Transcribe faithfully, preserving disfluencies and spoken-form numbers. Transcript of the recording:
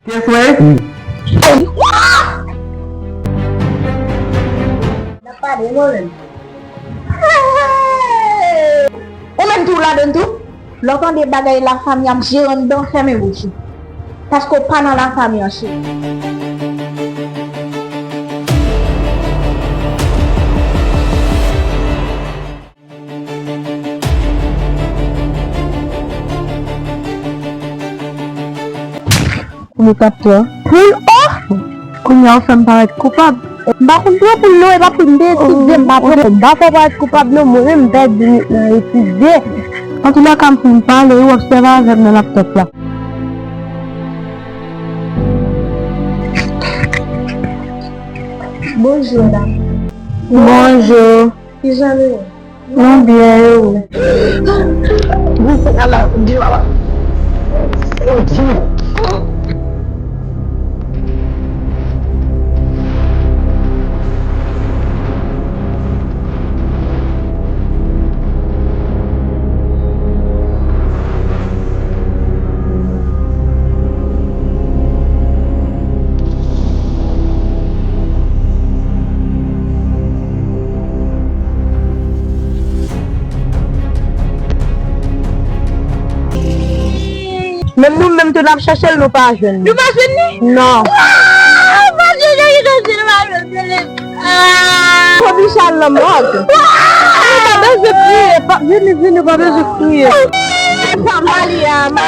Yes, wè. N ap pale, mwen menm. Ou menm tou ladann tou? Lè w tande bagay lafanmi ap jere anndan, fèmen bouch ou. Paske w pa nan lafanmi an, cheri. Pou li k ap pran. Poul, oh! Kounye a ou fè m parèt koupab. M pa konn pran poul non, e pa poul m te etidye, m pa pran. M pa fè w parèt koupab non, mwen menm m pèdi nan etidye. Antoulèka m fin pale, ou obsève avè m nan laptòp la. Bonjou, medam. Bonjou. Kijan nou ye? Nou byen, e ou? Ala, di ala. Menm nou menm tou n ap chèche l, nou pa jwenn li. Nou pa jwenn li? Non. Ah, Bondye, Jezi, nou pa jwenn li. Ah! Kobicha lanmò. Ah! Ou pa bezwen kriye, pa, vini, vini, ou pa bezwen kriye. Sa m pa li a, m